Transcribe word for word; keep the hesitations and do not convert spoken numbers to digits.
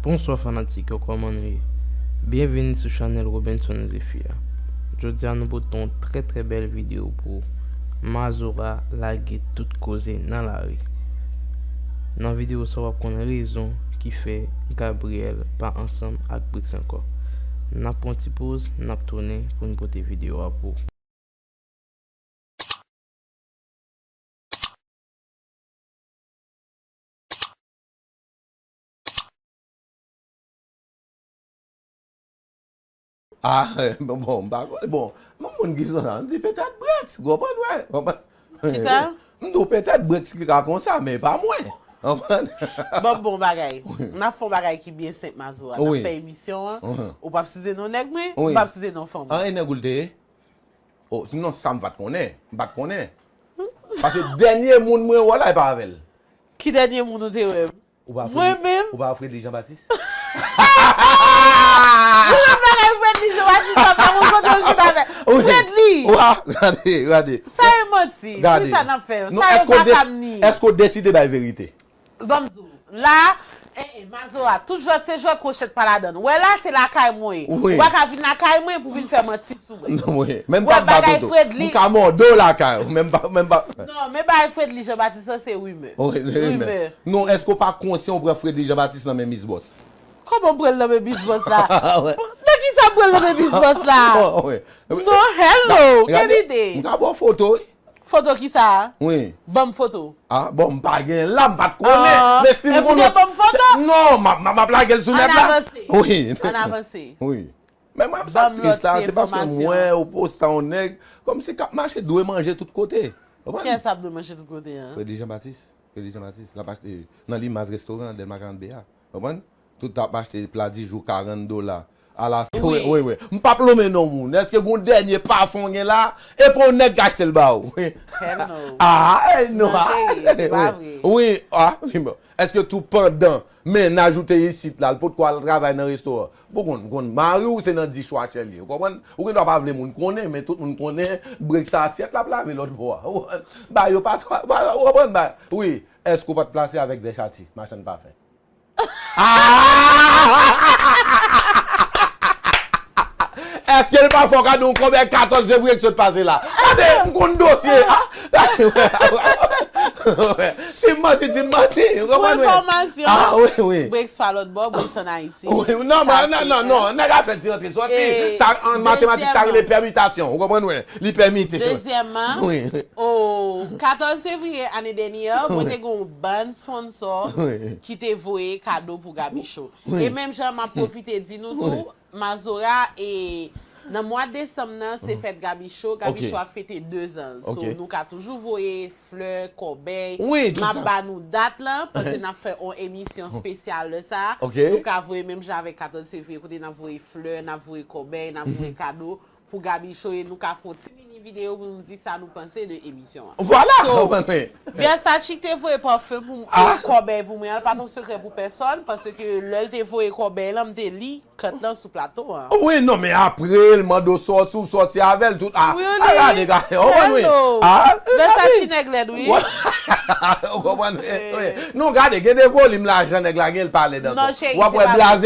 Bonswa fanatik yo, kòman nou ye? Byenvini sou chanèl Robenson Zephyr. Jodi a nou pote yon trè trè bèl videyo pou ou. Mazora lage tout koze nan lari. Nan videyo sa w ap konn rezon ki fè Gabriel pa ansanm ak Brix ankò. N ap pran ti poz, n ap tounen pou n pote videyo a pou ou. Ah, bon, bon, m pa konnen. Bon, m moun ki sa, m di petèt Brix, w konprann, wè. Kisa? M di w petèt Brix ki ka konsa, men pa mwen. Konprann? Bon, bon bagay. N ap fè yon bagay ki byen senp, Mazora. N ap fè emisyon an. Ou p ap site non nèg mwen, m p ap site non fanm mwen. Anyen nèg ou l te ye? Oh, non, sa m pa t konnen. M pa t konnen. Paske dènye moun mwen wè la, e pa avè l. Ki dènye moun ou te wè? Ou pa Fredly, mwen menm? Ou pa Fredly Jean Baptiste? Ou menm bagay Fredly Jean Baptiste, sa pa moun kote w chita avè. Wi. Fredly! Wa, gade, gade. Sa e manti. Gade. Ki sa n ap fè? Non, sa yo pa ka m ni. Èske w deside bay verite? Ban m di w. La, eh, eh, Mazora, tout jwèt se jwèt, kwochèt pa ladann. Wè la, se lakay mwen. Wi. Ou pa ka vin lakay mwen pou vin fè manti sou mwen. Non, wi. Men m pa bat ou tou. M ka mòde w lakay ou, men m pa, men m pa. Non, men bagay Fredly Jean Baptiste, se rimè. Wi, rimè. Non, èske w pa konsyan ou pran Fredly Jean Baptiste nan men Miss Boss? Kòman m pran l nan men Miss Boss la? Nan ki sa m pran l nan men Miss Boss la? Non, hello, quelle idée? M ka ba w foto, wi. Foto kisa? Wi. Ban m foto. Ah, bon, m pa gen la, m pa t konnen. Men si m konnen. Epi w te ban m foto? Non, m ap, m ap, m ap lage l sou nèt la. Ann avanse. Wi. Ann avanse. Wi. Men mwen, m sa tris la, se paske m wè ou poste yon nèg kòmsi k ap mache dwe manje tout kote. Konprann? Kiyès ap dwe manje tout kote an? Fredly Jean Baptiste. Fredly Jean Baptiste. L ap achte nan Limaz restoran, Dèlma karant B a. Konprann? Tout ap achte pla dijou karant dola. Alafen, wi, wi, wi. M p ap lonmen non moun. Èske gon dènye pafon w gen la? E pou yon nèg k achte l ba ou. Ah, non. Wi, ah, wi, bon. Èske tou pandan mennaj ou te isit la, l potko al travay nan restoran? Bon, konn, konn mari w se nan dichwachè li ye. Ou konprann? Ou gendwa pa vle moun konnen, men tout moun konnen Brix sa asyèt l ap lave lòt bò a. Ou konprann? Ba yo pa twa, ba, ou konprann? Ba, wi. Èske ou pa t plase avèk Vèchati, machann pafen? Ah! Èske l pa fè w kado yon kòb katòz fevriye k sot pase la? Gade, m konn dosye. Ah! Si m manti, di m manti. Ou konprann, wi? Pou enfòmasyon, ah, wi, wi. Brix pa lòt bò, Brix ann Ayiti. Wi, non, non, non, non, nèg a fè ti rantre sòti. Sa, an matematik, sa rele pèmitasyon. Ou konprann, wi? Li pèmite. Dezyèmman, o katòz fevriye ane dènye, mwen te gen yon bann sponsor ki te voye kado pou Gaby Show. E menm jan m ap pwofite di nou tou, Mazora, e nan mwa desanm nan, se fèt Gaby Show. Gaby Show ap fete dezan. So, nou ka toujou voye flè, kòbèy. M ap ba nou dat lan, paske n ap fè yon emisyon espesyal lè sa. Nou ka voye menm jan avèk katòz fevriye, kote n ap voye flè, n ap voye kòbèy, n ap voye kado pou Gaby Show e nou ka fè yon ti mini videyo pou nou di sa nou panse de emisyon an. Vwala! So, Versace te voye pafen pou m, e kòbèy pou mwen an, l pa t yon sekrè pou pèsòn, paske lè l te voye kòbèy lan, m te li kant lan sou plato an. Wi, non, men apre, l mande w sòti, ou sòti avè l, tout, ah, ah, gade, gade, ou konn, wi. Ah, Versace nèg lèd, wi. Ou konprann, wi. Non, gade, gen de volim lajan nèg la gen, l pa lèd ankò. W ap wè blaze.